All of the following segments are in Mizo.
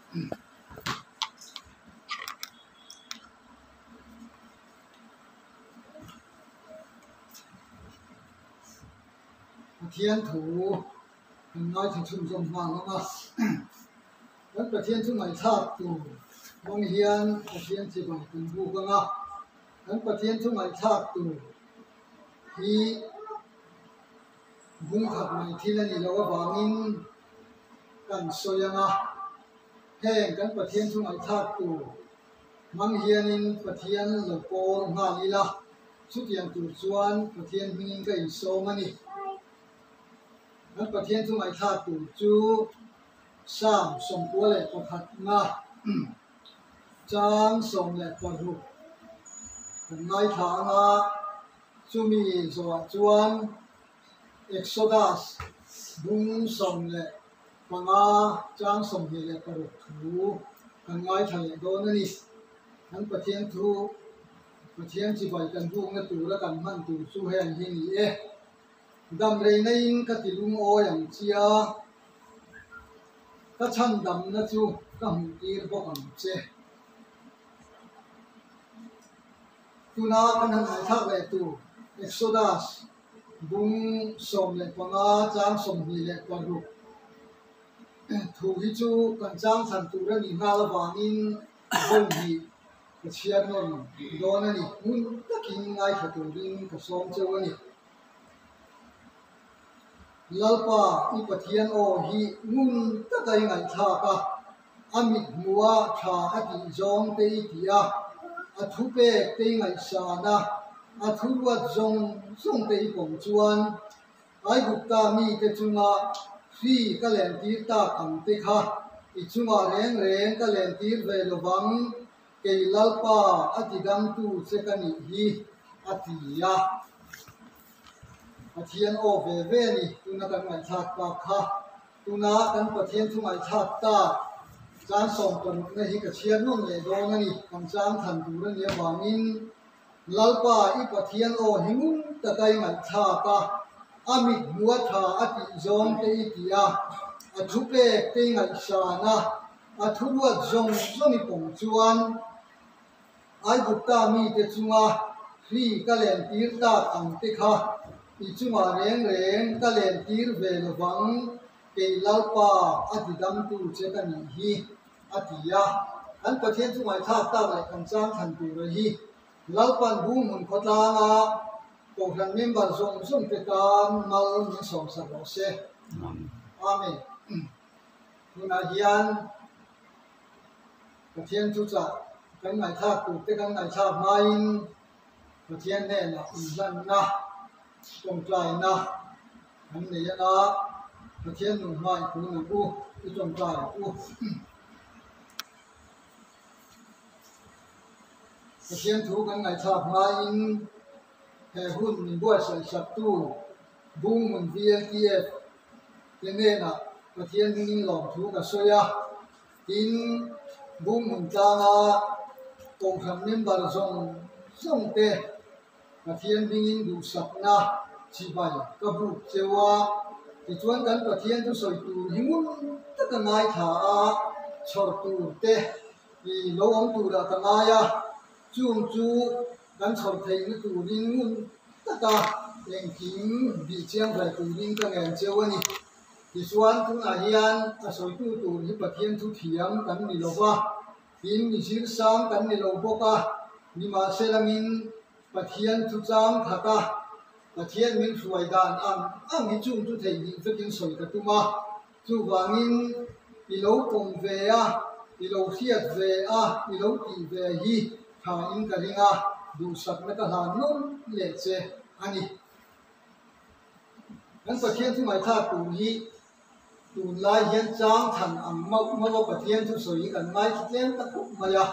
Pathian thu kan ngaithla chhunzawm nghal ang a, kan Pathian chu ngaihthlak tur hmang hian Pathian chibai kan buk ang a, kan Pathian chu ngaihthlak tur hi bung khat mai thil a nih loh avangin kan sawi ang a, heng kan Pathian chu ngaihthlak tur hmang hianin Pathian lo pawl nghal ila. Chutiang tur chuan Pathian hmingin ka insawm a ni. Kan Pathian chu ngaihthlak tur chu Psalm 91 na chang 16 kan ngaithla ang a, chumi zawhah chuan Exodus bung 15 chang 26 thu kan ngaithla leh dawn a ni. Kan Pathian thu Pathian chibai kan bukna tura kan hman tur chu heng hi ni e. Dam rei naiin ka ti lungawi ang chia, ka chhan damna chu ka hmuh tir bawk ang che. Tuna kan han ngaihthlak leh tur Exodus bung 15 chang 26 thu hi chu kan chang chhan tur a nih nghal avangin vawi hnih Ka chhiar nawn dawn a ni. Ngun takin ngaithla turin ka sawm cheu a ni. Lalpa, i Pathian aw hi ngun taka i ngaihthlak a, a mit hmuha tha a tih zawng te i ti a, a thupek te i ngaihsan a, a thuruat zawng zawng te i pawm chuan Aigupta mite chunga hri ka lentir tak ang te kha i chungah reng reng ka lentir ve lovang, kei Lalpa a tidamtu che ka nih hi, a ti a. Pathian aw ve ve a ni, tuna kan ngaihthlak tak kha. Tuna kan Pathian thu ngaihthlak tak chang sawmparukna hi ka chhiar nawn leh dawn a ni, kan chang than tur a nih avangin. Lalpa, i Pathian aw hi ngun taka i ngaihthlak a, a mit hmua tha a tih zawng te i ti a, a thupek te i ngaihsan a, a thuruat zawng zawng i pawm chuan Aigupta mite chunga hri ka lentir tak ang te kha i chungah reng reng ka lentir ve lovang, kei Lalpa a tidamtu che ka nih hi. a ti a. Kan Pathian chu ngaihthlak tak leh kan chang thlan tur a hi. Lalpan Bunghmun khawtlanga Kohhran member zawng zawng te tan mal min sawmsak rawh se. Amen. Tunah hian Pathian chu chah kan ngaihthlak tur te kan ngaihthlak hmain Pathian hnenah inhlanna, tawngtaina Kan nei anga Pathian nung hmai kun ang u, i tawngtai ang u. Pathian thu kan ngaihthlak hmain he hun min buatsaih saktu Bunghmun VLTF te hnenah Pathian hmingin lawmthu ka sawi a, tin Bunghmun tlanga Kohhran member zawng zawng te Pathian hmingin duhsakna chibai ka buk cheu a, tichuan kan Pathian chu sawi tur hi ngun taka ngaithla a, chhawr tur te i lo awm turah ka ngai a, chung chu kan chhawr theihna turin ngun taka engkim bih chiang ve turin ka ngen cheu a ni. Tichuan tunah hian a sawitu tur hi Pathian chu thiam kan ni lo va. Tin, mi zir sang kan ni lo bawk a, nimahselangin Pathian chu chang khat a, Pathian min hruai dan ang ang hi chung chu theihnghilh vekin sawi ka tum a. Chuvangin i lo pawm ve a, i lo hriat ve a, i lo tih ve hi thain ka ring a, duhsakna ka hlan nawm leh che a ni. Kan Pathian chu ngaihthlak tur hi Tunlai hian chang than ang mauh mauh a Pathian chu sawi hi kan ngai chu tlem ta khawp mai a.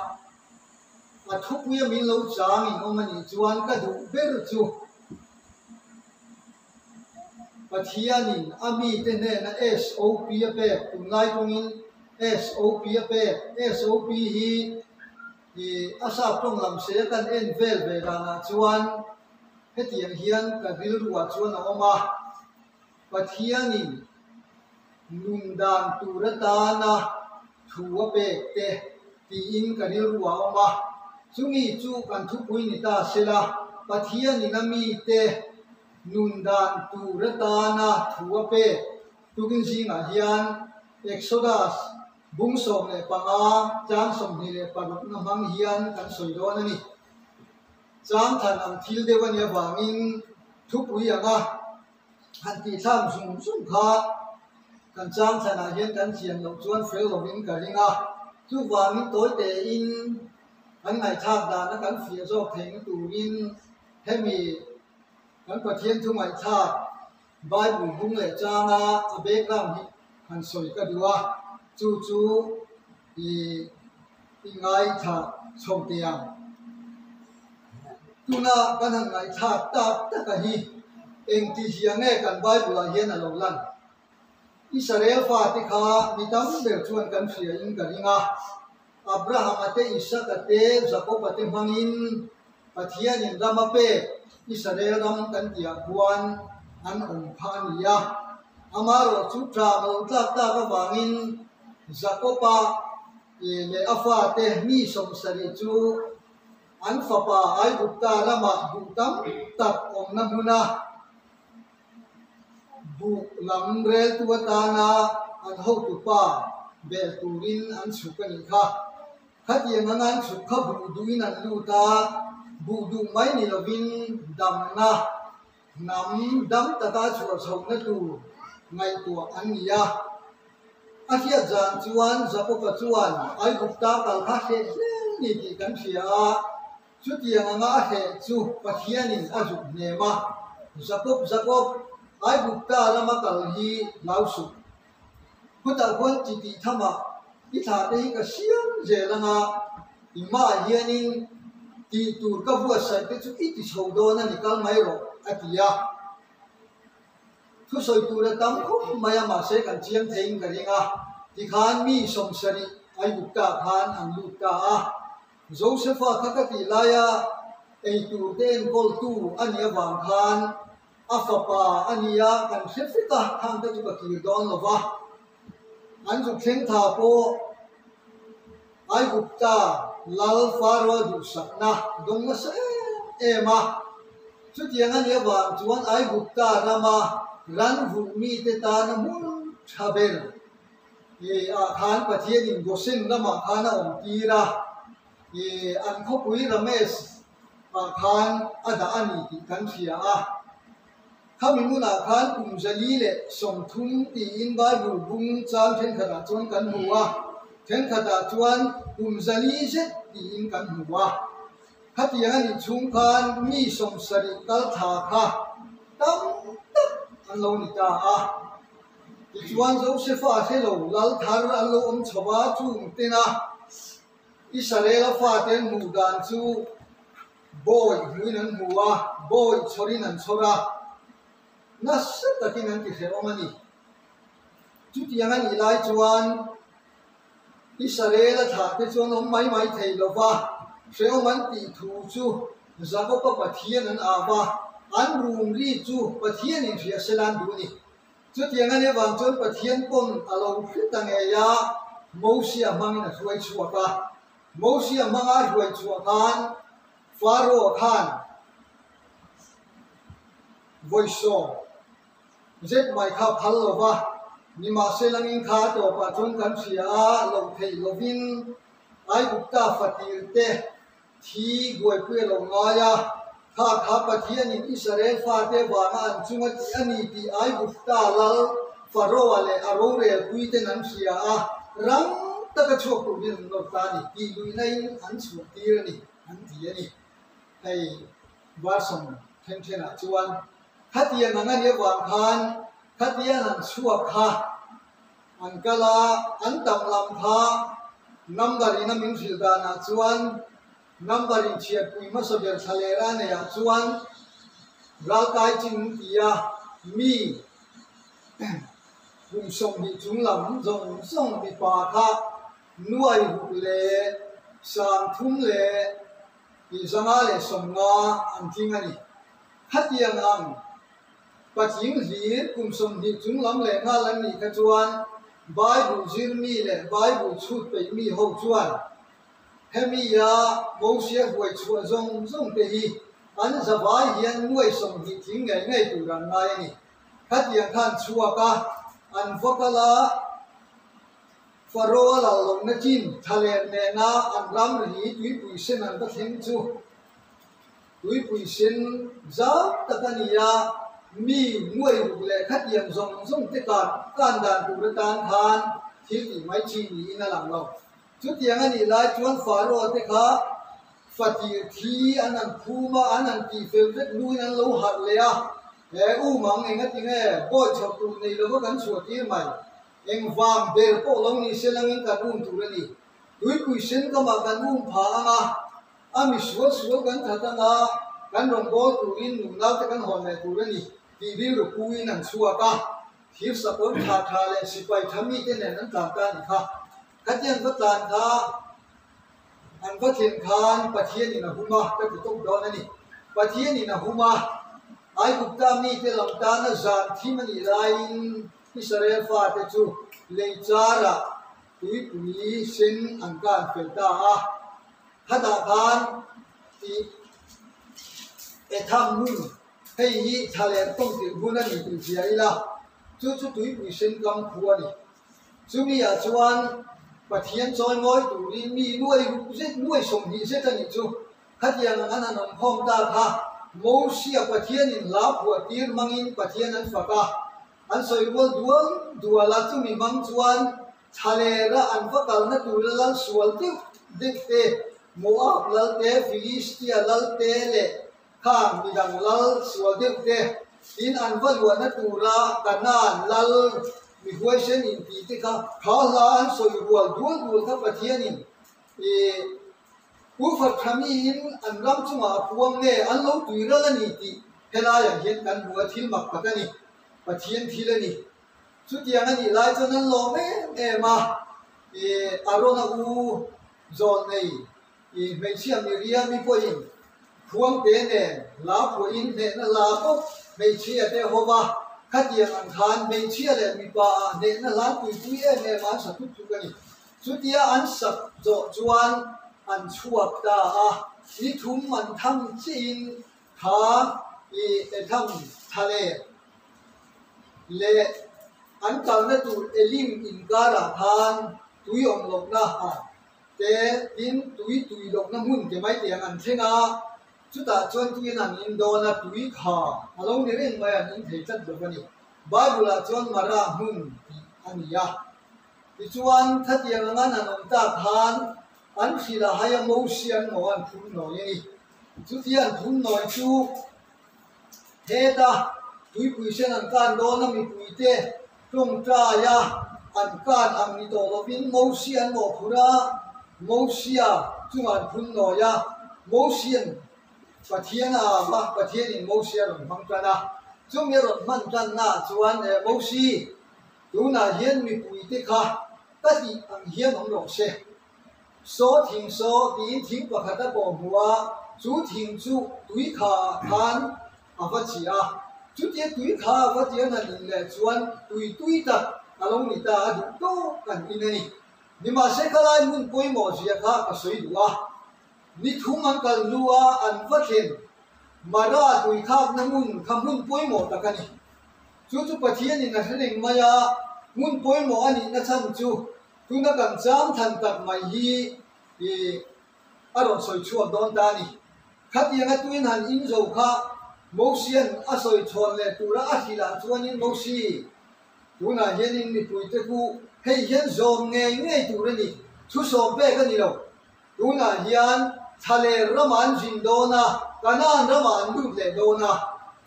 A thupuia min lo chang in awm a nih chuan ka duh ber chu Pathianin a mite hnena SOP a pek, tunlai tawngin SOP a pek, SOP hi ih a sap tawng lam se a kan en vel ve danah chuan hetiang hian ka rilruah chuan a awm a. Pathianin nun dan tur atana thu a pek te tiin ka rilru a awm a, chumi chu kan thupui ni ta sela, Pathianin a mite nun dan tur atana thu a pek tukin zingah hian Exodus bung 15 chang 26 na hmang hian kan sawi dawn a ni. Chang than ang thil deuh a nih avangin thupui anga han tihthlak zung zung kha kan chang thlanah hian kan chian loh chuan fel lovin ka ring a, chuvangin tawi tein kan ngaihthlak dana kan fiah zawk theihna turin hemi kan Pathian thu ngaihthlak Bible bung leh changa a background hi han sawi ka duh a, chu chu i i ngaithla chho teh ang. Tuna kan han ngaihthlak tak taka hi engti zia nge kan Bible ah hian a lo lan? Israel fate kha mi tam ber chuan kan hria in ka ring a, Abraham-a te, Isaka te, Jakob-a te hmangin Pathianin ram a pek Israel ram kan tihah khuan an awm phah a ni a. Amaherawhchu ṭam a lo tlak tak avangin Jakob-a leh a fate mi 70 chu an fapa Aigupta ramah buh tam tak awmna hmuna buh lam reltu atana an hotupa bel turin an chhuk a nih kha. Khatiang anga an chhuk kha buh duhin an lut a, buh duh mai ni lovin damna hnam dam taka chhuah chhohna tur ngaihtuah an ni a. A hriat zan chuan Jakob-a chuan Aigupta kal kha hreh hle ni tih kan hria a, chutiang anga a hreh chu Pathianin a zuk hnem a, Jakob, Jakob, Aigupta rama kal hi hlau suh. Khutah khuan chi tih thamah i thla te hi ka siam zel anga i hmaah hianin tih tur ka buatsaih te chu i ti chho dawn a ni kal mai rawh a ti a. Thusawi tur a tam khawp mai a mahse kan chiang theiin ka ring a, tikhan mi 70 Aigupta khan an lut ta a. Josefa kha ka tih laia eitur te enkawltu a nih avang khan A fapa a nia kan hre fek a, khang te chu ka kir dawn lo va. An zuk thleng tha pawh Aigupta lal Pharaoh duhsakna dawng nasa em em a. Chutiang a nih avang chuan Aigupta rama ran vulh mite tana hmun tha ber ah khan Pathianin Gosen ramah khan a awm tir a, an khawpui Rames ah khan a dah a ni tih kan hria a. Khami hmunah khan kum 130 tiin Bible bung chang thenkhatah chuan kan hmu a, thenkhatah chuan kum 400 zet tiin kan hmu a. Khatiang a nih chhung khan mi 70 kal thla kha tam tak an lo ni ta a. Tichuan Josefa hre lo lal thar an lo awm chho a, chung tena Israela fate an hmuh dan chu bawi hmuhin an hmu a, bawi chhawrin an chhawr a, nasa takin an ti hrehawm a ni. Chutiang a nih lai chuan Israela thlahte chu an awm mai mai thei lo va, hrehawm an tih thu chu Jakoba Pathian an au va, an rum ri chu Pathianin hria sela an duh a ni. Chutiang a nih avang chuan Pathian pawn a lo hre ta ngei a, Mosia hmangin a hruai chhuak a. Mosia hmanga a hruai chhuah khan Pharaoh khan vawi 10 zet mai kha phal lo va, nimahselangin kha tawpah chuan kan hria a, loh theih lovin Aigupta fatir te Thi buaipui a lo ngai a, kha kha Pathianin Israel fate vanga an chunga tih a ni tih Aigupta lal Faroa leh a rorelpuiten an hria a, rang taka chhuak turin an nawr ta a ni tih luihnain an chhuah tir a ni, an ti a ni. Hei version then thenah chuan khatiang ang a nih avang khan khatiang an chhuak kha An kal a, an tam lam kha number in a min hrilh danah chuan number in chhiatpui hmasa ber thla leh ra neiah chuan ralkai chin ti a mi kum 20 chung lam zawng zawng mipa kha nuai ruk leh 3000 leh 550 an tling a ni. Khatiang ang. Patling hlir kum 20 chung lam leh nghal an nih kha chuan Bible zir mi leh Bible chhut peih mi ho chuan hemi a Mosia huai chhuah zawng zawng te hi an zavai hian nuai 20 tling ngei ngei tur an ngai a ni. Khatiang khan chhuak a, an va kal a, Pharaoh a lal lohna chin thlaler nena an ramri tuipui sen an va thleng chu tuipui sen zau tak a ni a, mi nuai ruk leh khatiang zawng zawng te kan kan dan tur atan khan thil tih mai chi niin a lang lo. Chutiang a nih lai chuan Pharaoh te kha fatir thi an han phum a, an han tihfel vek hnuin an lo harh leh a, he u mang engati nge bawi chhoh tur nei lova kan chhuah tir mai? Engvang ber pawh lo ni se langin kan um tur a ni. Tuipui sen kamah kan um pha ang a, a mi sual sual kan that ang a, kan rawngbâwl turin nunau te kan hawn leh tur a ni tih rilru puiin an chhuak a, thir sakawr tha tha leh sipai tha mite nen an tlan ta a ni kha. Khatiang va tlan kha an va thlen khan Pathianin a hum a, ka ti tawp dawn a ni. Pathianin a hum a, Aigupta mite lam tana zan thim a nih laiin Israel fate chu lei charah tuipui sen an kan fel ta a, khatah khan tih Etham hmun, hei hi thlaler tawng tirh hun a ni tih hria ila, chu chu tuipui sen kam khu a ni. Chumi ah chuan Pathian chawi ngawi turin mi nuai ruk zet, nuai 20 zet a nih chu. Khatiang ang an han awm khawm ta kha Mosia Pathianin hla phuah tir hmangin Pathian an fak a, an sawi rual dual dual a, chumi hmang chuan thlalera an va kalna tura lal sual deuh deuh te, Moab lal te, Filistia lal te leh khang midang lal sual deuh te tin an va luahna tura Kanaan lal mi huaisen intih te kha kha hla an sawi rual dual dual kha Pathianin ih Pu Fathamiin an ram chungah a puang nge an lo tui ral a ni tih helaiah hian kan hmu a, thil mak tak a ni, Pathian thil a ni. Chutiang a nih lai chuan an lawm em em a, ih Arona u zawn nei ih hmeichhia Miriami pawhin Khuangte nen hla phuahin hnehna hla bawk hmeichhia te ho va, khatiang ang khan hmeichhia leh mipa ah hnehna hla tuipui em em a an sa thuk thuk a ni. Chutia an sak zawh chuan an chhuak ta a, ni thum an thang chiahin kha i etham thale leh an kalna tur Elim inkarah khan tui awm lohna ah te tin tui tui lohna hmun te mai tiang an thleng a, chutah chuan tuin an in dawn a, tui kha a lo ni reng mai an in thei tlat lo a ni. Bible ah chuan Mara hmun tih a ni a. Tichuan khatiang anga an awm tak khan an hrilh a hai a Mosia an maw an phun nawi a ni. Chutia an phun nawi chu heta tuipui sen an kan dawn a mipuite tawngtai a an kan ang ni tawh lovin Mosia an mawhphurh a, Mosia chungah an phun nawi a, Mosian Pathian a au a, Pathianin Mosia a rawn hmang tan a, chumi a rawn hman tannaah chuan Mosi tunah hian mipuite kha ka tih ang hian awm rawh se. Saw thing saw tiin thing pakhat a pawh hmu a, chu thing chu tui kha ah khan a va chi a. Chutia tui kha a va chian han in leh chuan tui tui tak a lo ni ta a duh tawk an in a ni. Nimahse khalai hmun pawimawh zia kha ka sawi duh a. Ni thum an kal hnu a an va thlen Mara tui khakna hmun kha hmun pawimawh tak a ni. Chu chu Pathianin a hre reng mai a, hmun pawimawh a nihna chhan chu tuna kan chang than tak mai hi ih a rawn sawi chhuak dawn ta a ni. Khatianga tuin han in zo kha Mosian a sawi chhawn leh tura a hrilh ah chuanin Mosi tunah hianin mipuite khu hei hian zawm ngei ngei tur a ni, thu sawm pek a ni lo. Tunah hian thlaler ramah an zin dawn a, Kanaan ramah an lut leh dawn a.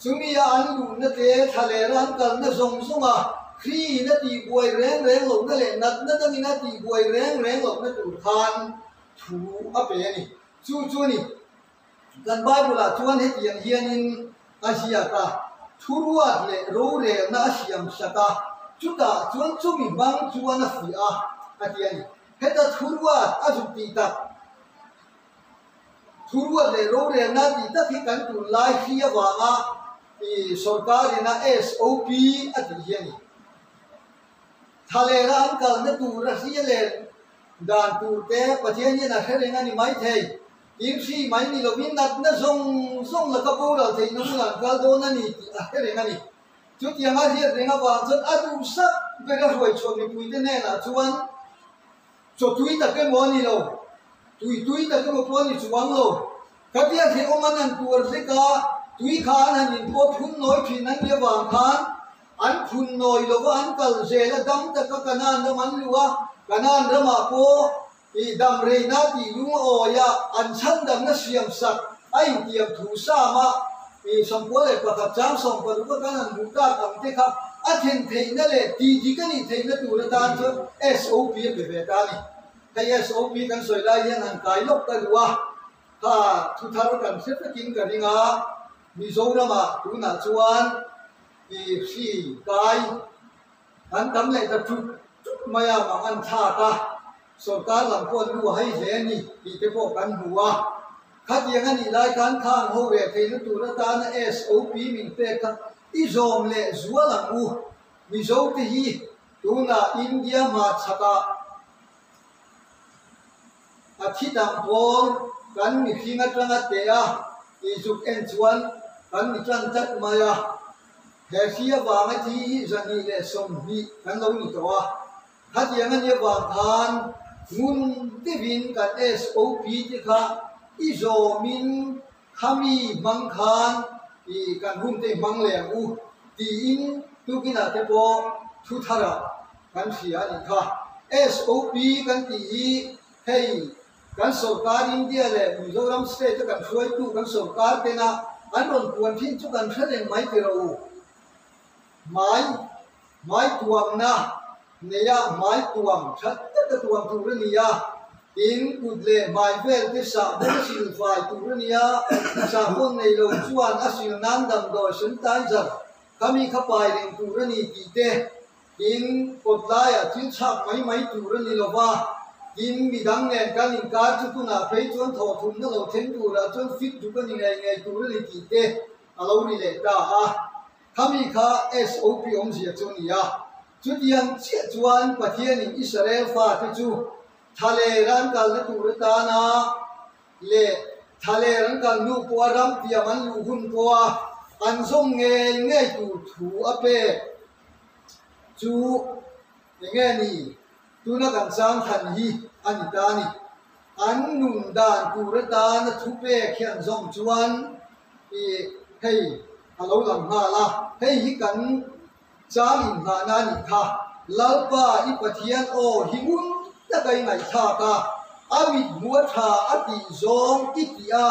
Chumia an luhna te, thlalera an kalna zawng zawng a, Hriin a tihbuai reng reng lohna leh natna dangin a tihbuai reng reng lohna tur khan thu a pe a ni. Chu chu a ni. Kan Bible-ah chuan hetiang hianin a ziak a, Thuruat leh rorelna a siam sak a, chutah chuan chumi hmang chuan a fiah a, a ti a ni. Heta thuruat a zuk tih tak, thuruat leh rorelna tih tak hi kan tunlai hri avanga sorkarin a SOP a tih hi a ni. Thalera an kalna tura hria leh dan tur te Pathian hian a hre reng a ni maithei. Tin hri mai ni lovin natna zawng zawng laka boral theihna hmunah an kal dawn a ni tih a hre reng a ni. Chutianga hriat reng avang chuan a duhsak bera hruaichhuah mipuite hnenah chuan chaw tui tak emaw a ni lo, tui tui tak emaw pawh a ni chuang lo. Khatia hrehawm an han tuar hlek a, tui kha an han inpawh phun nawi thin an nih avang khan an phun nawi lova an kal zel a, dam taka Kanaan ram an luh a, Kanaan ramah pawh I dam reina tih lung awi a, an chhandamna siam sak a intiam thu sam a, i 91 chang 60 a kan han hmuh tak ang te kha a then theihna leh tih dik a nih theihna tur atan chuan SOP a pe ve ta a ni. Hei SOP kan sawi lai hian han kai lawk ka duh a, kha thu thar kan hre vekin ka ring a, Mizoramah tunah chuan i hri kai An tam leh ta ṭut ṭut mai a, mah an thlak a, sorkar lam pawh an lu a hai hle a ni tih te pawh kan hmu a. Khatiang a nih lai khan khang ho reh theihna tur atana SOP min pek kha i zawm leh zual ang u. Mizo te hi tunah India hmachhakah a thi dang pawl kan mihring atanga teh a tih zuk en chuan kan ni tan tlat mai a. He hri avanga thi hi 220 kan lo ni tawh a, khatiang a nih avang khan ngun deuhin kan SOP te kha i zawmin khami hmang khan i kan hun te i hmang leh ang u tiin tukinah te pawh thu tharah kan hria a nih kha. SOP kan tih hi hei Kan sorkar India leh Mizoram state a kan hruaitu kan sorkar tena an rawn puan thin chu kan hre reng mai ti rawh u. Hmai hmai tuamna neia hmai tuam that taka tuam tur a ni a, tin kut leh hmai vel te sahbawn a sil fai tur a ni a, sahbawn nei lo chuan a sil nan damdawi sanitizer khami kha pai reng tur a ni tih te Tin, kawt laiah thil chhak mai mai tur a ni lo va, tin, midang nen kan inkar chu tunah phei chuan thawhthumna lo thleng turah chuan fit duk a ni ngei ngei tur a ni tih te a lo ni leh ta a. Khami kha SOP awmzia chu a ni a. Chutiang chiah chuan Pathianin Israel fate chu thaler an kalna tur atana leh thaler an kal hnu pawha ram tiam an luh hun pawha an zawm ngei ngei tur thu a pek. Chu enge ni tuna kan chang than hi a ni ta a ni. An nun dan tur atana thu pek hian zawm chuan i hei a lo lang nghal a, hei hi kan chang inngahna a nih kha. Lalpa i Pathian aw hi ngun taka i ngaihthlak a, a mithmuh a tha a tih zawng i tih a,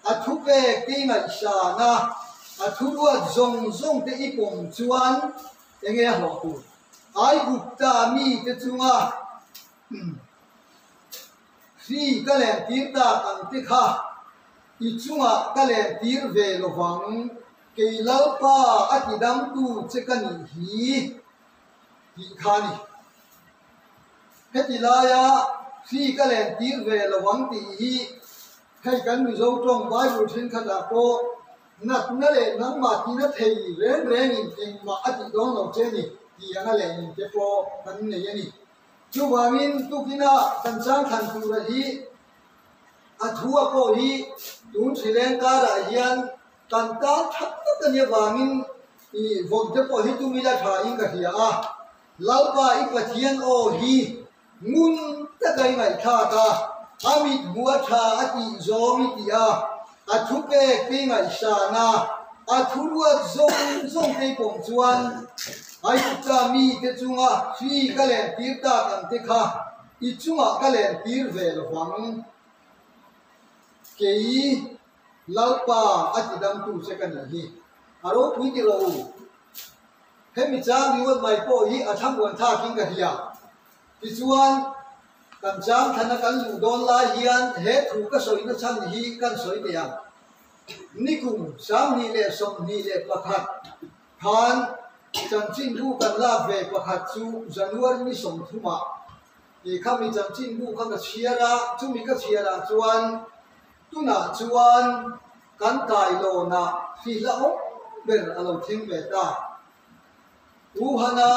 A thu pek te i ngaihsan a, a thu ruat zawng zawng te i pawm chuan enge a hlawh tur? Aigupta mite chunga hri ka lentir tak ang te kha i chungah ka lentir ve lovang, kei Lalpa a tidamtu che ka nih hi tih kha a ni. Heti laia hri ka lentir ve lovang tih hi Hei kan Mizo tawng Bible thenkhatah pawh natna leh nangmah tina thei reng rengin engmah a tih dawn lo che ni tih anga lehning te pawh kan nei a ni. Chuvangin tukina kan chang thlan tura hi a thu a pawh hi tun hrileng karah hian kan tan that tak a nih avangin i vawn te pawh hi tum ila tha in ka hria a, Lalpa i Pathian aw hi Ngun taka i ngaihthlak a, a mit hmuh a tha a tih zawng i tih a, a thu pek te i ngaihsan a, a thu ruat zawng zawng te i pawm chuan Aigupta mite chunga hri ka lentir tak ang te kha i chungah ka lentir ve lo vang. Kei Lalpa a tidamtu che ka nih hi, a ropui ti rawh u. Hemi chang ringawt mai pawh hi a thlamuan thlakin ka hria. Tichuan, kan chang thlana kan luh dawn lai hian he thu ka sawina chhan hi kan sawi teh ang. Nikum 2021 khan chanchinbu kan lak ve pakhat chu January ni 30 ah tih kha mi chanchinbu kha ka chhiar a, chumi ka chhiarah chuan tunah chuan kan kailawnah hri hlauhawm ber a lo thleng ve ta. Wuhan-a.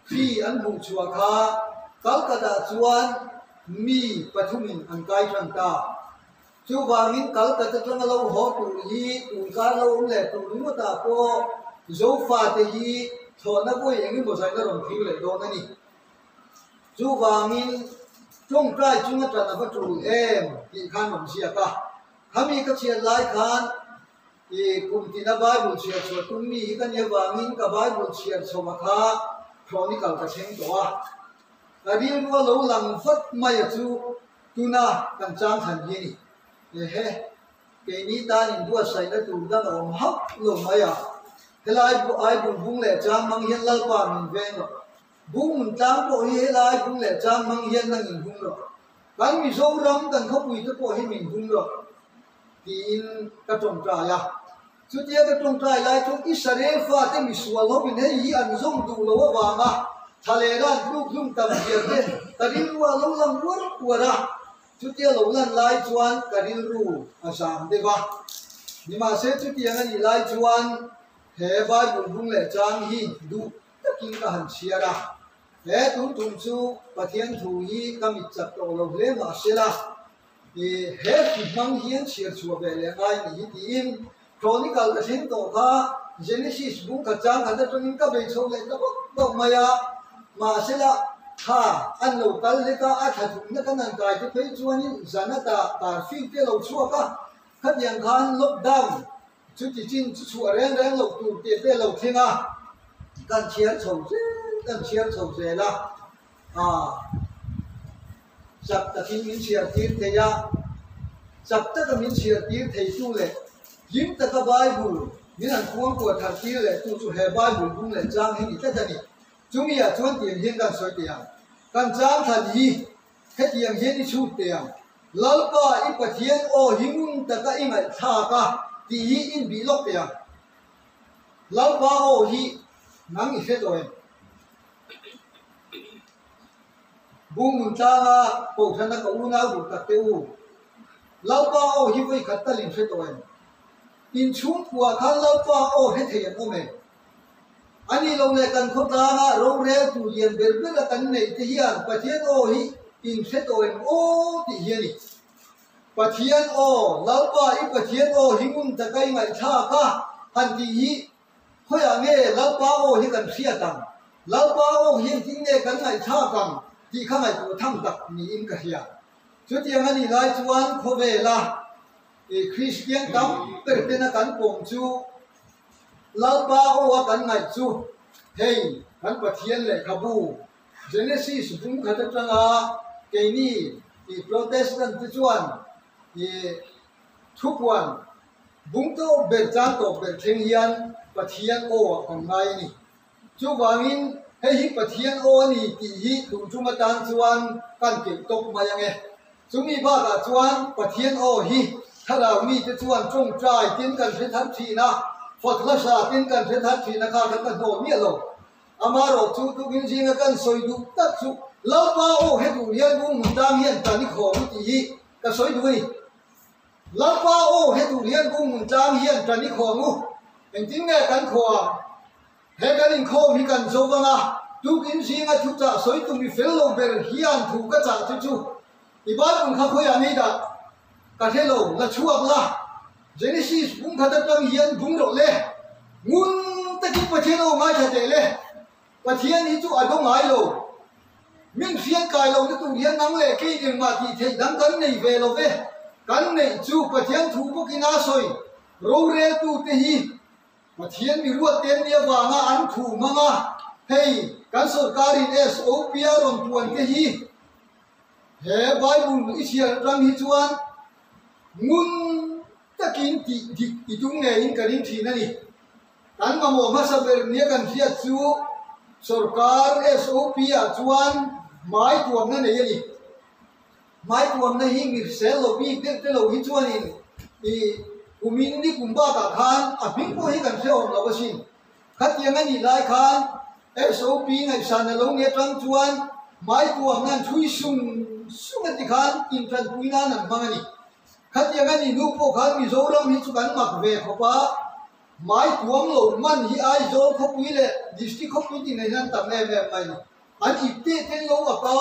Hri an hmuh chhuah kha Calcutta chuan mi pathumin an kai tan ta. Chuvangin Calcutta atanga lo haw tur hi tunkar lo awm leh tur ringawtah pawh Zofate hi thlawhna vawi eng emaw zaina rawn thlir leh dawn a ni. Chuvangin tawngtai chunga tan a va tul em tih khan rawn ziak a. Khami ka chhiat lai khan I kum tina Bible chhiar chhuah tum mi hi ka nih avangin ka Bible chhiar chhoa kha Chronicle ka thleng tawh a. Ka rilrua lo lang vat mai a chu tuna kan chang than hi a ni. Ehe, keini tan inbuatsaihna tur dang a awm hauh lo mai a. Helai Bible bung leh chang hmang hian Lalpa min veng rawh. Bung mun tlang pawh hi helai bung leh chang hmang hian nang in hum rawh. Kan Mizoram kan khawpui te pawh hi min hum rawh. Tiin ka tawngtai a. Chutia ka tawngtai lai chu Israel fate misual hovin hei hi an zawm duh lo avanga thalena an tluk hlum tam zia te ka rilru a lo lang uar uar a. Chutia lo lan lai chuan ka rilru a zam deuh a. Nimahse chutiang a nih lai chuan he Bible bung leh chang hi duh takin ka han chhiar a. He tun tum chu Pathian thu hi ka mit chak tawh lo hle mahsela, I he hri hmang hian chhiar chhuah ve leh ngai nih hi tiin Chronicle ka thleng tawh kha Genesis bung khat chang khat atangin ka bei chho leh ta bawk bawk mai a, mahsela kha an lo kal hlek a, a thla thumna kan han kai te phei chuanin Zanata curfew te lo chhuak a, khatiang khan lockdown chuti chin chu chhuah reng reng loh tur tih te lo thleng a, kan chhiar chho zel kan chhiar chho zel a. A chak takin min chhiar tir thei a, chak taka min chhiar tir theitu leh hlim taka Bible min han kuangkuah thar tir leh tu chu he Bible bung leh chang hi ni tlat a ni. Chumi ah chuan tiang hian kan sawi teh ang, Kan chang thlan hi hetiang hian i chhut teh ang, Lalpa i Pathian aw hi ngun taka i ngaihthlak a tih hi inbih lawk teh ang. Lalpa aw hi nang i hre tawh em? Bunghmun tlanga Kohhrana ka unau duh tak te u, Lalpa aw hi vawi khat tal in hre tawh em? In chhungkua khan Lalpa aw hre thei an awm em? A nih loh leh kan khawtlanga rorel tur lian ber ber a kan neih te hian Pathian aw hi in hre tawh em aw tih hi a ni. Pathian aw, Lalpa i Pathian aw hi ngun taka i ngaihthlak a han tih hi Khawiah nge Lalpa aw hi kan hriat ang? Lalpa aw hi engtin nge kan ngaihthlak ang tih kha ngaihtuah tham tak niin ka hria. Chutiang a nih lai chuan khawvela Kristian tam ber tena kan pawm chu Lalpa aw a kan ngaih chu hei kan Pathian lehkhabu Genesis bung khat atanga keini Protestant te chuan thupuan Bung tawp ber chang tawp ber thleng hian Pathian aw ah kan ngai a ni. Chuvangin hei hi Pathian aw a ni tih hi tun tum atan chuan kan keuh tawp mai ang e. Chumi bakah chuan Pathian aw hi thlarau mite chuan tawngtai tin kan hre thar thin a, fak hlasa tin kan hre thar thin a kha kan ka hnawh miah lo. Amaherawh chu tukin zinga kan sawi duh tak chu Lalpa aw he duh hian bung hmun tang hian tan i khawm u tih hi ka sawi duh a ni. Lalpa aw, he tur hian kung hmun tlang hian tan i khawm u. Engtin nge kan khawh ang? He kan inkhawm hi kan zo vang a, tukin zinga thu chah sawi tum i fel lo ber hian thu ka chah che chu. I Bible kha khawiah nei dah? Ka hre lo, la chhuak la. Genesis bung khat atang hian bung rawh le. Ngun takin Pathian aw ngaithla teh le. Pathian hi chu a do ngai lo. Min hriat kai lo na tur hian nang leh kei engmah tih theih dang kan nei ve lo ve. Kan neih chu Pathian thu bawkin a sawi. Roreltute hi Pathian mi ruat te an nih avanga an thu hmang a, hei kan sawrkarin SOP a rawn puan te hi he Bible i chhiar atang hi chuan ngun takin tih dik i tum ngeiin ka ring thin a ni. Kan mamawh hmasa ber nia kan hriat chu sorkar SOP ah chuan hmai tuamna nei a ni. Hmai tuamna hi mi hrisel lo bik deuh te lo hi chuanin i kumin ni kum bakah khan a hming pawh hi kan hrehawm lo asin. Khatiang a nih lai khan SOP ngaihsan a lo ni atang chuan hmai tuamna an thui sung sung a ti khan intanpui nan an hmang a ni. Khatiang a nih hnu pawh khan Mizoram hi chu kan mak ve khawp a. Mai tuam lo man hi Aizawl khawpui leh District khawpui tih nei hian tam em em mai ni. An ip teh ten lo ak a,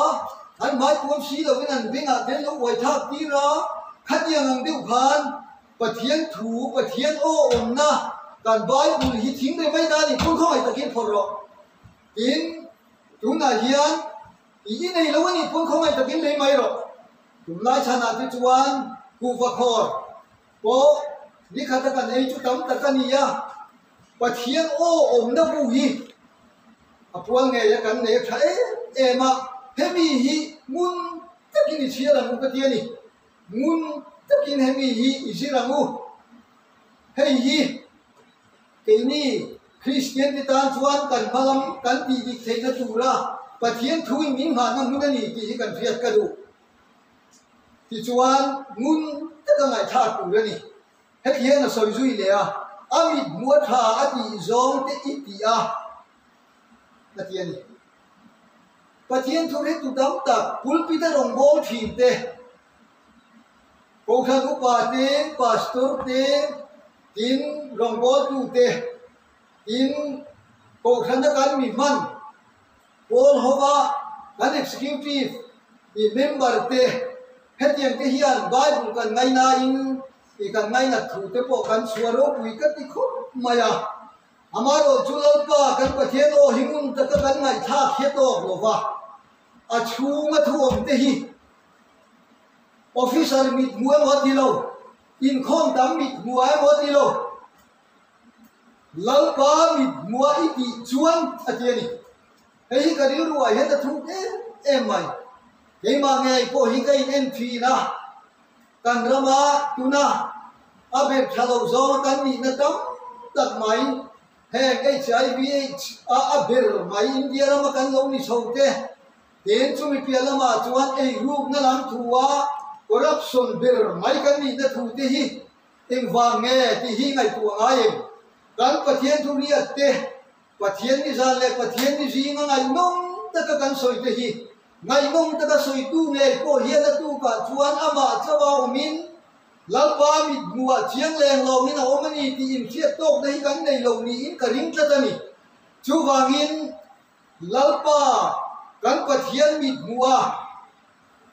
an hmai tuam si lovin an bengah ten lo uai thlak tir a, khatiang ang deuh khan Pathian thu, Pathian aw awmna kan Bible hi thing ve mai ta a ni, phun khawngaih takin phawrh rawh. Tin, tunah hian i i nei lo a ni, phun khawngaih takin lei mai rawh. Tunlai chhanah te chuan kuhva khawr pawh nikhata kan ei chu tam tak a ni a, Pathian aw awmna bu hi a pual ngei a, kan nei a tha em em a, hemi hi ngun takin i chhiar ang u ka ti a ni. Ngun takin hemi hi i zir ang u. Hei hi keini Kristian te tan chuan kan hma lam kan tih dik theihna tura Pathian thuin min nghahna hmun a ni tih hi kan hriat ka duh. Tichuan ngun taka ngaihthlak tur a ni. Heti hian a sawi zui leh a, a mit hmuh a tha a tih zawng te i ti a, a ti a ni. Pathian thu hretu tam tak pulpit a rawngbâwl ṭhin te, Kohhran upa te, pastor te, tin rawngbâwltu te, tin Kohhrana kan mi hman pawl hova kan executive i member te, hetiang te hian Bible kan ngainain i kan ngainat thu te pawh kan chhuah ropui ka ti khawp mai a. Amaherawh chu Lalpa kan Pathian aw hi ngun taka kan ngaihthlak hia tawk lo va, a chhunga thu awm te hi officer mit hmu emaw a ti lo, inkhawm tam mit hmu a emaw a ti lo, Lalpa mit hmua i tih chuan a ti a ni. Hei hi ka rilruah hian a thuk em em mai. Keimah ngei pawh hi ka in en thin a, Kan rama tuna a ber tha lo zawnga kan nihna tam tak mai, heng HIV AIDS a a ber mai India rama kan lo ni chho te, tin chumi piah lamah chuan eirukna lam thua corruption ber mai kan nihna thu te hi engvang nge tih hi ngaihtuah ngai em? Kan Pathian thu riat te Pathian ni zan leh Pathian ni zinga ngaihnawm taka kan sawi te hi ngaihnawm taka sawitu ngei pawh hian a tukah chuan amah chauha awmin Lalpa mit hmuhah chiang leng lawngin a awm a ni tih inhriat tawkna hi kan nei lo niin ka ring tlat a ni. Chuvangin Lalpa kan Pathian mit hmuha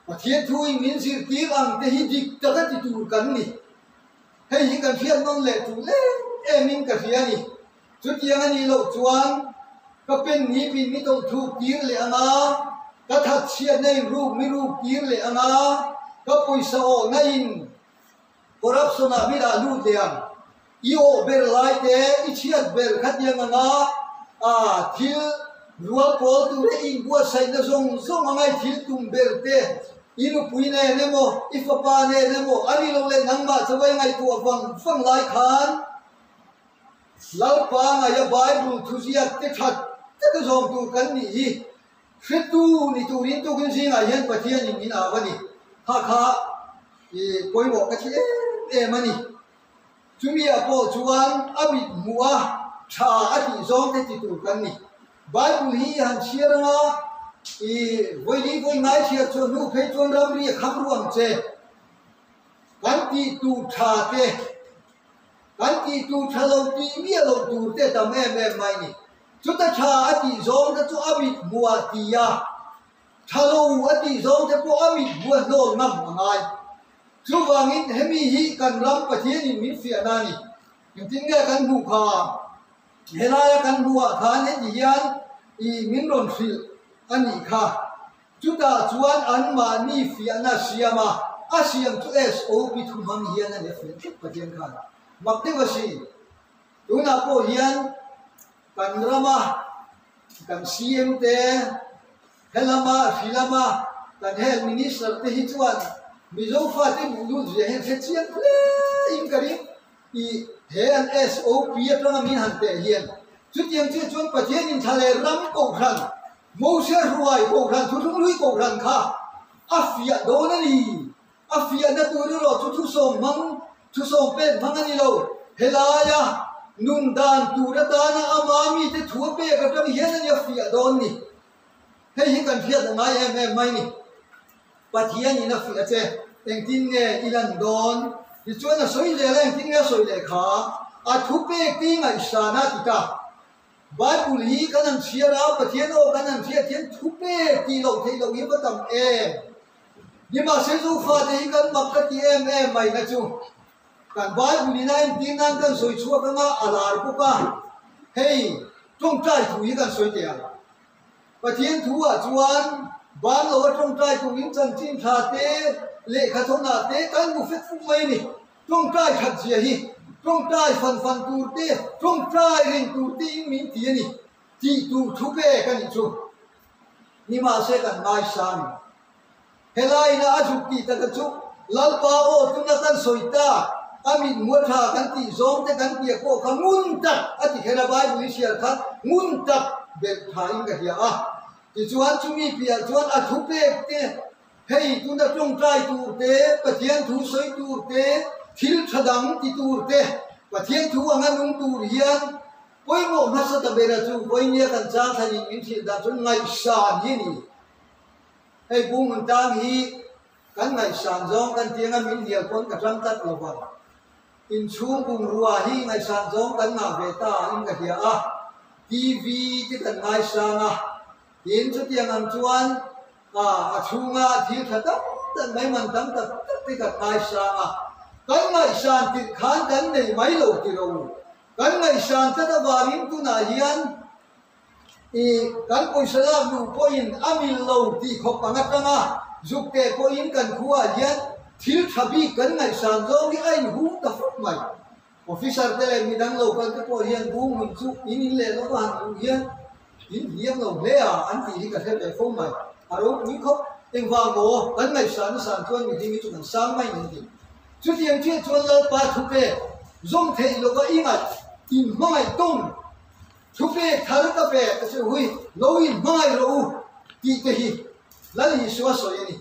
Pathian thuin min zirtir ang te hi dik taka ti tur kan ni. Hei hi kan hriat nawn leh tul em emin ka hria a ni. Chutiang a nih loh chuan ka pen ni pin mi tawlh thuk tir leh ang a, ka that chhiatna in ruk mi ruk tir leh ang a, ka pawisa awhna in corruption ah mi dah lut leh ang. I awh ber lai te, i chhiat ber khatiang ang a, aa thil rual pawl tur e inbuatsaihna zawng zawng anga i thil tum ber te, i nupui nen emaw, i fapa nen emaw, a nih loh leh nangmah chauh a i ngaihtuah vang vang lai khan, Lalpa ngaia Bible thuziak te that taka zawm tur kan nih hi hretu ni turin tukin zingah hian Pathianin min au a ni. Kha kha i pawimawh ka thi em em a ni. Chumi-ah pawh chuan a mit hmuh a tha a tih zawng te ti tur kan ni. Bible hi i han chhiar anga i vawi li vawi ngai chhiar chhuah hnu phei chuan ramri a kham ruang che. Kan tih tur tha te. Kan tih tur tha lo tih miah loh tur te tam em em mai ni. Chuta tha a tih zawng te chu a mit hmuh ti a, tha lo a tih zawng te pawh a mit hmuh a hnawl ngam a ngai. Chuvangin hemi hi kan ram Pathianin min fiahna a ni. Engtin nge kan hmuh kha? Helaia kan hmuhah khan heti hian i min rawn hrilh a nih kha. Chutah chuan anmahni fiahna siam a, a siam chu SOP thu hmang hian a ni a fiah theuh Pathian khan mak deuh a si. Tunah pawh hian kan rama kan CM te, helama hrilama kan Health Minister te hi chuan Mizo fate luhlul zia hian hre chiang hle in ka ring. I he an SOP atanga min han teh hian chutiang chiah chuan Pathian in thla leh ram kohhran Mose hruai kohhran thuthlung hlui kohhran kha a fiah dawn a ni. A fiahna tur erawh chu thusawm hmang thusawm pek hmang a ni lo. Helaia nun dan tur atana ama mite thu a pek atang hian a ni a fiah dawn ni. Hei hi kan hriat a ngai em em mai ni. Pathianin a fiah che, engtin nge i lan dawn? Tichuan a sawi zel a, engtin nge a sawi leh kha? A thupek te i ngaihsan a ti ta. Bible hi kan han chhiar a, Pathian aw kan han hriat hian thupek tih loh theih loh hi va tam em. Nimahse Zofate hi kan mak ka ti em em mai na chu kan Bible in a entir nan kan sawi chhuak anga a lar bawk a, hei tawngtai thu hi kan sawi teh ang. Pathian thu ah chuan ban lo a tawngtai turin chanchin tha te, lehkha thawnah te kan hmu fek fuk mai a ni. Tawngtai that zia hi tawngtai fan fan tur te, tawngtai ring tur te in min ti a ni tih tur thu pek a nih chu. Nimahse kan ngaisang in helaiin a zuk tih taka chu Lalpa aw tuna kan sawi tak, a mit hmu a tha kan tih zawng te kan piah pawh kha ngun tak a ti kher a, Bible i hriat khan ngun tak belh tha in ka hria a. Tichuan chumi piah chuan a thu pek te Hei tuna tawngtai tur te, Pathian thu sawi tur te, thil tha dang ti tur te, Pathian thu anga nung tur hian pawimawh hmasa ta bera chu vawinia kan chang thlanin min hrilh dan chuan ngaihsan hi a ni. Hei Pu Hmuntang hi kan ngaihsan zawng kan ti anga min hnial pawn ka tang tlat lo vang. Inchhung bungrua hi ngaihsan zawng kan ngah ve ta in ka hria a, TV te kan ngaisang a, tin chutiang ang chuan A a chhunga thil tha tam tak mai man tam tak tak te kan ngaisang a, kan ngaihsan tirh khan kan nei mai lo ti ro. Kan ngaihsan tlat avangin tunah hian i kan pawisa lak duh pawhin a mil lo tih khawp ang atanga zuk teh pawhin kan khuaah hian thil tha bik kan ngaihsan zawng hi a inhung ta fawk mai. Officer te leh midang lo kal te pawh hian bung hun chu in in leh lova han luh hian in hliam lo hle a an tih hi ka hre ve fo mai. A ropui khawp. Engvang maw kan ngaihsan a san chuan mihring hi chu kan sang mai ni ti. Chutiang chiah chuan Lalpa thupek zawm theih lova i ngaih in hmangaih tawng thupek thar ka pe ka chu hui lo in hmangaih rawh u tih te hi Lal Isua sawi a ni.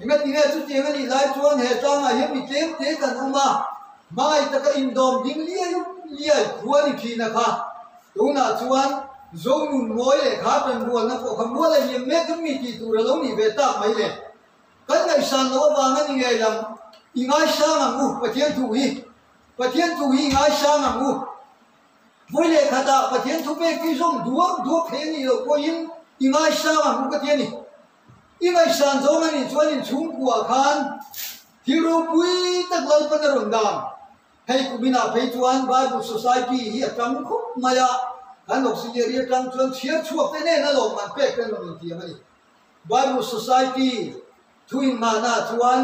Engati nge chutiang a nih lai chuan he tlangah hian mi tlem te kan awm a, hmai taka indawm ding liai liai khua ni thin a kha. Tunah chuan Zonun mawi leh kha tanrualna pawh kha mual a liam mek em mi tih tur a lo nih ve tak mai le. Kan ngaihsan loh avang a ni ngei ang, i ngaisang ang u Pathian thu hi. Pathian thu hi i ngaisang ang u. Vawi leh khatah Pathian thupek hi zawm duak duak thei a nih loh pawhin i ngaisang ang u ka ti a ni. I ngaihsan zawng a nih chuan inchhungkuah khan thil ropui tak Lalpan a rawn dan. Hei kuminah phei chuan Bible Society hi a tang khawp mai a, kan auxiliary atang chuan chhiar chhuak te nen a lawmman pek te an rawn intiam a ni. Bible Society thu inhmahnaah chuan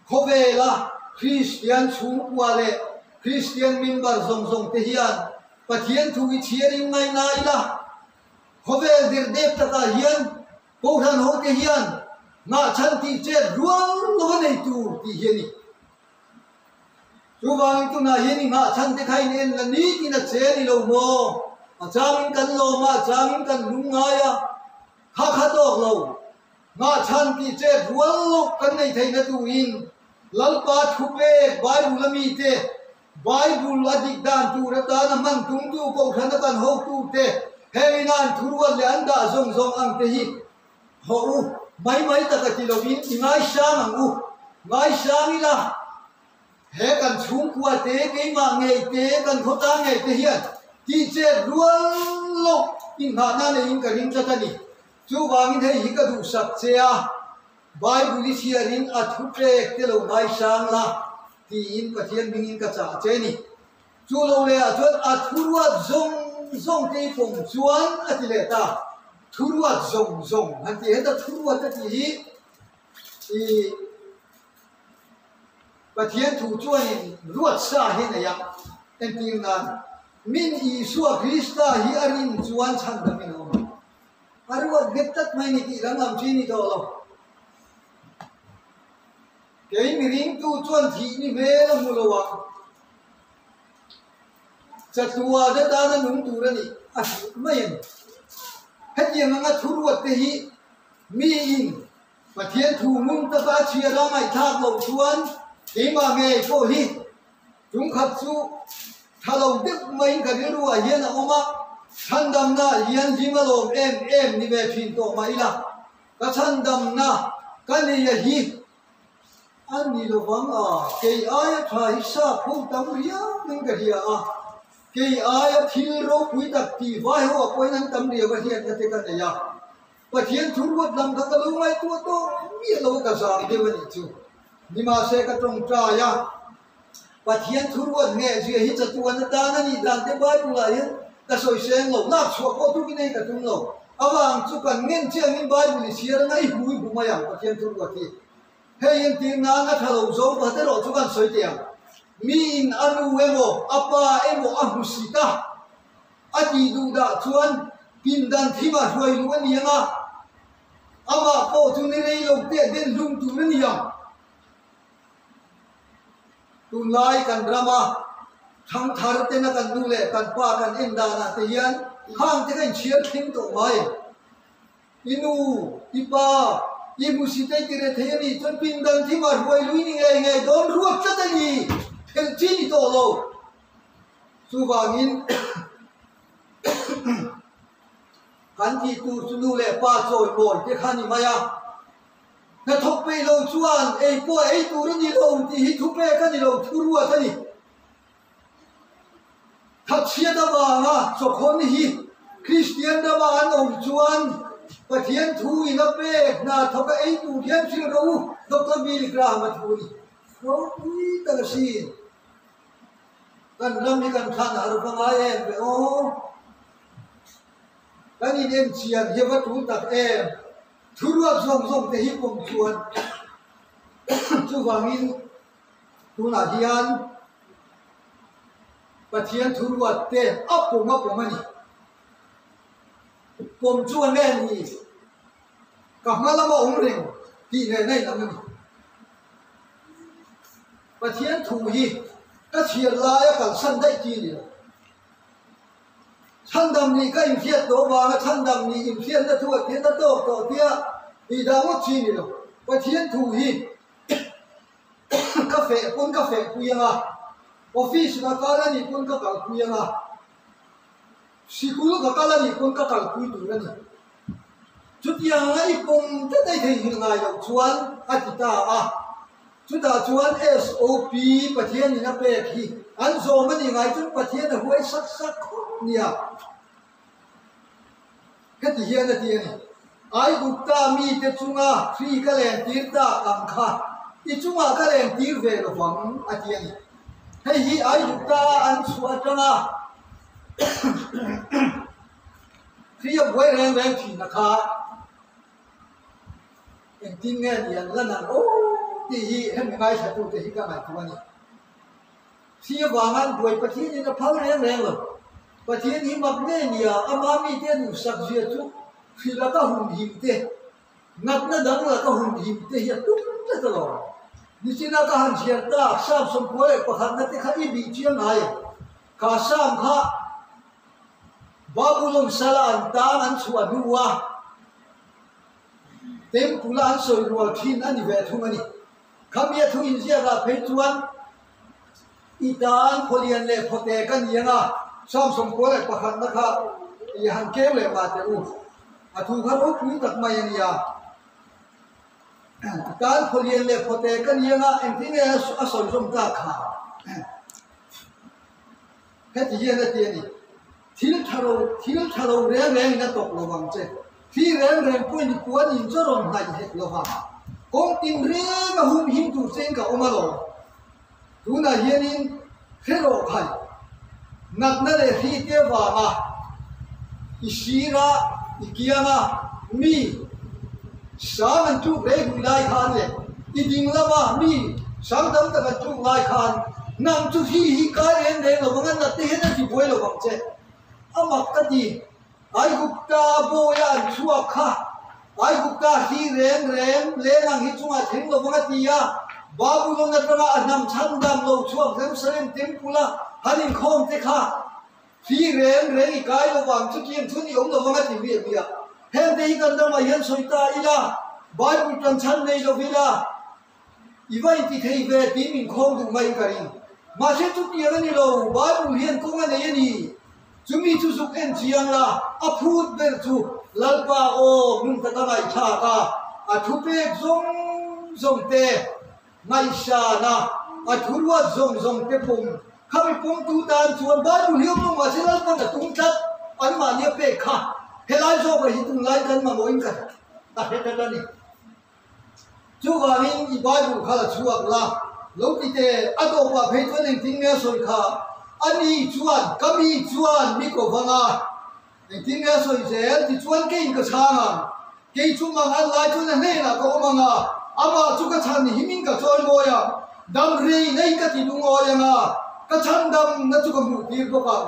khawvela Kristian chhungkua leh Kristian member zawng zawng te hian Pathian thu hi chhiarin ngaina ila, khawvel dirdep takah hian Kohhran hote hian ngahchhan tih chet rual lo a nei tur tih hi a ni. Chuvangin tunah hian i ngahchhan te kha in en la nitin a che a ni lo maw? A changin kan lawm a, a changin kan lung ngai a, kha kha tawk lo. Ngahchhan tih chet rual lo kan nei theihna turin Lalpa thupek Bible a mite Bible a dik dan tur atana hman tumtu Kohhran a kan hotute heng ina an thuruat leh an dah zawng zawng ang te hi haw u mai mai taka ti lovin i ngaisang ang u. Ngaisang ila he kan chhungkua te, keimah ngei te, kan khawtlang ngei te hian tihchet rual loh inghahna neiin ka ring tlat a ni. Chuvangin hei hi ka duhsak che a. Bible i chhiarin a thu pek te lo ngaisang la tiin Pathian hmingin ka chah che ni. Chu lo leh ah chuan a thuruat zawng zawng te i pawm chuan a ti leh ta. Thuruat zawng zawng han tih heta thuruat a tih hi i Pathian thu chuanin ruat sa hi a nei a, entir nan min Isua Krista hi a rin chuan chhandamin a awm ang. A ruat nghet tlat mai ni tih danglam chi ni tawh lo. Kei mi ringtu chuan thih ni hmel a hmu lo ang. Chatua te tana nung tur a nih a hrilh mai a ni. Hetiang anga thuruat te hi miin Pathian thu ngun taka a chhiar a ngaihthlak loh chuan keimah ngei pawh hi Chungkhat chu tha lo deuh maiin ka rilruah hian a awm a, chhandamna hian hlim a lawm em em ni ve thin tawh mah ila, ka chhandamna ka nei a hi. A ni lovang a, kei aia tha hi sap ho tam riau in ka hria a, kei aia thil ropui tak tih vai ho ah pawhin an tam riau a hriatna te ka nei a, Pathian thu ruat lam kha ka lo ngaihtuah tawh miah lo ka zam deuh a nih chu. Nimahse ka tawngtai a, Pathian thu ruat nge zia hi chatuan atan a nih dan te Bible ah hian ka sawi seng lo, lak chhuah pawh tukin ei ka tum lo. Avang chu kan ngen chiangin Bible i chhiar anga i hmu i hmu mai ang Pathian thu ruat hi. Hei entir nan a tha lo zawng pakhat erawh chu kan sawi teh ang. Miin a nu emaw a pa emaw a hmu sit a, a tih duh dah chuan pindan thimah hruai luh a ni ang a, amah pawh chu ni rei lo teh den hlum tur a ni ang. Tunlai kan rama thangthar tena kan nu leh kan pa kan en danah te hian khang te kha inchhiar thleng tawh mai. I nu, i pa, i hmusit ei ti reh thei a nih chuan pindan thimah hruai lui ni ngei ngei dawn ruat tlat a ni, phelh chi ni tawh lo. Chuvangin kan tih tur chu nu leh pa chawimawi te kha a ni mai a. Hnathawk peih lo chuan ei pawh ei tur a ni lo tih hi thupek a ni lo, thuruat a ni. Thatchhiat avanga chawkhawn hi Kristian rama an awm chuan Pathian thu in a pek hna thawk a ei tur hian hrilh rawh u, Doctor Billy Graham a thu a ni. Ropui tak a sin. Kan ram hi kan thlan har va ngai em ve aw. Kan in en chian hi a va tul tak em. Thuruat zawng zawng te hi pawm chuan chuvangin Tunah hian Pathian thu ruat te a pawm a pawm a ni. Pawm chu a nge ni? Ka hma lama awm reng tih nen a inang a ni. Pathian thu hi ka chhiar laia kalsan daih chi a ni lo. Chhandam nih ka inhriat tawh avanga chhandam nih inhriatna thu a thian a tawk tawh tia tih dah ngawt chi a ni lo. Pathian thu hi Ka feh pawn ka feh pui ang a, office ka kal a nih pawn ka kalpui ang a, sikul ka kal a nih pawn ka kalpui tur a ni. Chutiang anga i pawm tlat a i theihnghilh ngai loh chuan a ti ta a. Chutah chuan SOP Pathianin a pek hi an zawm a nih ngai chuan Pathian a huai sak sak khawp nia. Heti hian a ti a ni, Aigupta mite chunga hri ka lentir tak ang kha i chungah ka lentir ve lo vang, a ti a ni. Hei hi Aigupta a an chhuah atanga hri a buai reng reng thin a kha engtin nge ni an la nang aw tih hi hemi ngaithlatute hi ka ngaihtuah a ni. Thli avanga an buai Pathianin a phal reng reng lo. Pathian hi mak nge nia ama mite a duhsak zia chu thli laka hun him te, natna dang laka hun him te hi a tum tlat alawm. Nichina ka han chhiar tak Sam sawmkua leh pakhatna te kha i bih chiang ngai em? Kha Sam kha Babulon sala an tang an chhuah hnua Temple a an sawi rual thin a ni ve thung a ni. Khamia thu inziakah phei chuan i tan khawlian leh khawte ka ni ang a, Samsung kua leh pakhatna kha i han keu leh mah teh u. A thu kha ropui tak mai a nia. I tan khawlian leh khawte ka ni ang a, engtin nge a sawi zawm tak kha? Heti hian a ti a ni, Thil tha lo, thil tha lo reng rengin a tawk lo vang che. Thi reng reng pawhin i puan in chu a rawn hnaih hek lo vang. Kawng tin reng a hum him tur chein ka awm alawm. Tunah hianin hre rawh khai, natna leh hri te avanga i sira, i kianga mi sang an tluk rei hui lai khan leh i ding lama mi sang tam tak an tluk lai khan nang chu hri hi kai reng reng lo vang a, nat te hian a ti buai lo vang che. A mak ka ti. Aigupta bawia an chhuak kha Aigupta hri reng reng leng ang hi chungah thleng lo vang a ti a, Babulon atanga a hnam chhandam lo chhuak Jerusalem temple a han inkhawm te kha Hri reng reng i kai lo vang chu tiang chhun i awm lo vang a ti miah miah. Hengte hi kan ramah hian sawi ta ila, Bible tan chhan nei lo ila, i va inti thei ve tih min khawng duh mai ka ring. Mahse chutiang a ni lo, Bible hian kawng a nei a ni. Chumi chu zuk en chiang la, a phut ber chu Lalpa aw hmun taka ngaihthlak a, a thupek zawng zawng te. Ngaihsan a, a thuruat zawng zawng te pawm khami pawmtu tan chuan Bible hi awm lo mahse Lalpan a tum tlat anmahni a pek kha helai zawkah hi tunlai kan mamawhin ka ka hre tlat a ni. Chuvangin i Bible kha la chhuak la, lo ti teh a tawpah phei chuan engtin nge a sawi kha? Ani chuan ka mi chuan mi ko vang a, Engtin nge a sawi zel? Tichuan keiin ka chhang ang. Kei chu mang an lai chuan a hnenah ka awm ang a, amah chu ka chhan himin ka chawi mawi ang. Dam rei nei ka ti lungawi ang a, ka chhan damna chu ka hmuh tir bawk ang.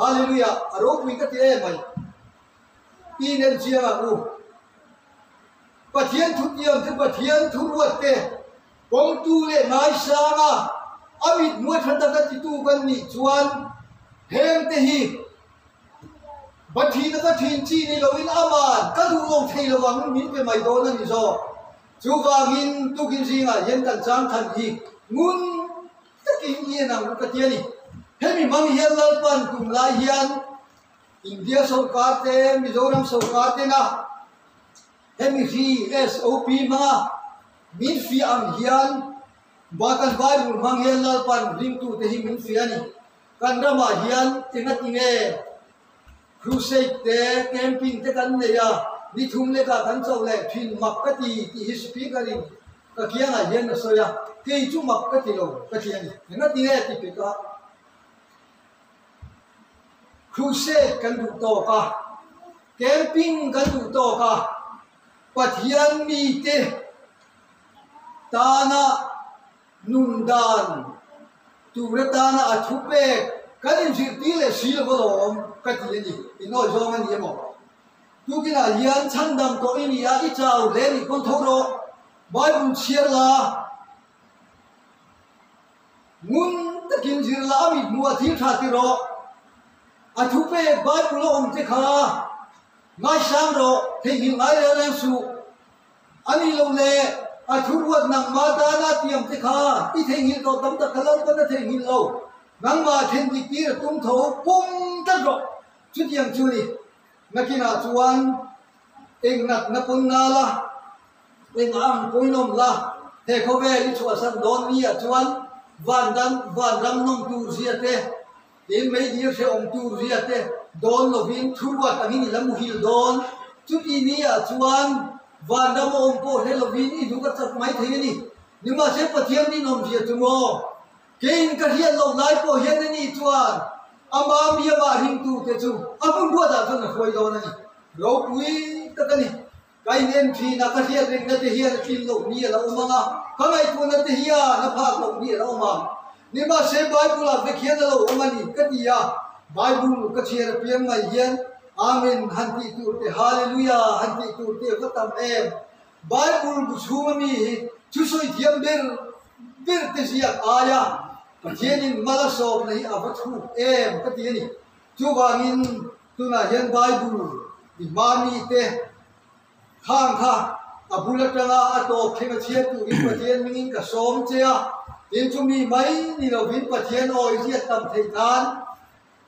Hallelujah! A ropui ka ti em mai. Tiin en chiang ang u. Pathian thutiam te, Pathian thuruat te, kawngtu leh ngaisanga a mithmuh a tha taka titu kan nih chuan hengte hi Pathian a ka thin chi ni loin aman ka duh lo thei lo ang min pe mai dawn a ni zawk. Chuvangin tukin zingah hian kan chang than hi ngun takin i en ang u ka ti a ni. Hemi hmang hian Lalpan tum lai hian India sawrkar te, Mizoram sawrkar tena hemi hri SOP hmanga min fiah ang hian kan Bible hmang hian Lalpan ringtute hi min fiah a ni. Kan ramah hian engati nge crusade te, camping te kan nei a, ni thum lekah kan chauh leh thin mak ka ti tih hi speaker in ka kiangah hian a sawi a, kei chu mak ka ti lo ka ti a ni. Engati nge ti pek a, crusade kan duh tawk a, camping kan duh tawk a, Pathian mite tana Nun dan tur atana a thu pek kan inzirtir leh si lo alawm ka ti a ni, inawih zawng a ni emaw? Tukinah hian chhandam tawh i ni a, i chau hle nih pawn tho rawh, Bible chhiar la, ngun takin zir la, a mit hmuh a thil tha ti rawh, a thu pek Bible a awm te kha ngaisang rawh, theihnghilh ngai reng reng suh. A ni lo le, a thu ruat nangmah tana tiam te kha i theihnghilh tawh tam tak kha Lalpan a theihnghilh lo. Nangmah then dik tir a tum tho pum tlat rawh. Chutiang chu ni, nakinah chuan eng natna pawn na la, eng ang pawhin awm la, he khawvel i chhuahsan dawn mi ah chuan vanram vanram nawm tur zia te, Tin, meidil hrehawm tur ria te dawn lovin thuruat angin i la muhil dawn. Chuti ni ah chuan vanram a awm pawh hre lovin i hnuk a chak mai thei a ni. Nimahse Pathian rinawmzia chu maw? Keiin ka hriat loh lai pawh hian a ni chuan ama mi amah ringtute chu a hmun ruatah chuan a hruai dawn a ni. Ropui tak a ni. Ka inen thin a, ka hriat rengna te hian a tlin loh ni a lo awm ang a, ka ngaihtuahna te hian a phak loh ni a lo awm ang. Nimahse, Bible-ah vek hian a lo awm a ni, ka ti a. Bible ka chhiar apiang mai hian Amen han tih tur te, Hallelujah han tih tur te a va tam em! Bible bu chhunga mi hi thusawi thiam ber ber te ziak aia Pathianin mal a sawmna hi a va thuk em ka ti a ni. Chuvangin tunah hian Bible i hma mite khang kha a bul atanga a tawp thleng a chhiar turin Pathian hmingin ka sawm che a, tin chumi mai ni lovin Pathian awi ziat tam theih nan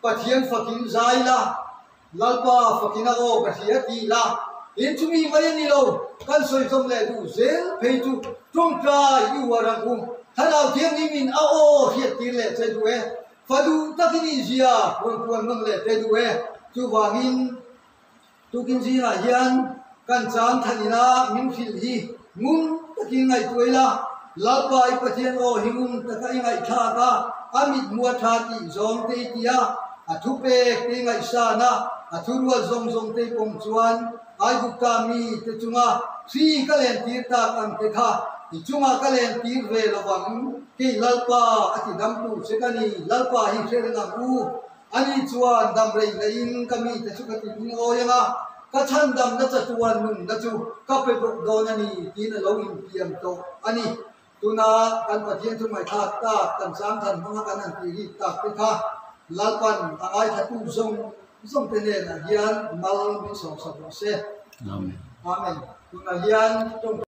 Pathian fakin zai la, Lalpa fakin a aw ka hria tih la, tin chumi mai a ni lo, kan sawi zawm leh duh zel phei chu tawngtai i uar ang u, Thlarau Thianghlimin a aw hriat tir leh che duh e. Fa duh takin inzia rawn puan nawn leh te duh e. Chuvangin tukin zingah hian kan chang thanina min hrilh hi ngun takin ngaihtuah ila, Lalpa i Pathian aw hi ngun taka i ngaihthlak a, a mithmuh a tha tih zawng te i ti a, a thupek te i ngaihsan a, a thurual zawng zawng te i pawm chuan Aigupta mi te chunga hri ka len tir tak ang te kha i chungah ka len tir ve lo vang, kei Lalpa a ti dam tur che ka ni, Lalpa hi hre reng ang u. Ani chuan dam rei laiin ka mi te chu ka ti lungawi ang a, ka chhandamna chatuan nunna chu ka pe bawk dawn a ni tiin a lo intiam tawh a ni. Tuna kan Pathian chu ngaihthlak tak, kan changthan hmanga kan han tih rik tak te kha Lalpan a ngaithlatu zawng zawng te hnenah hian mal min sawmsak rawh se. Amen. Amen. Tunah hian tawngtai.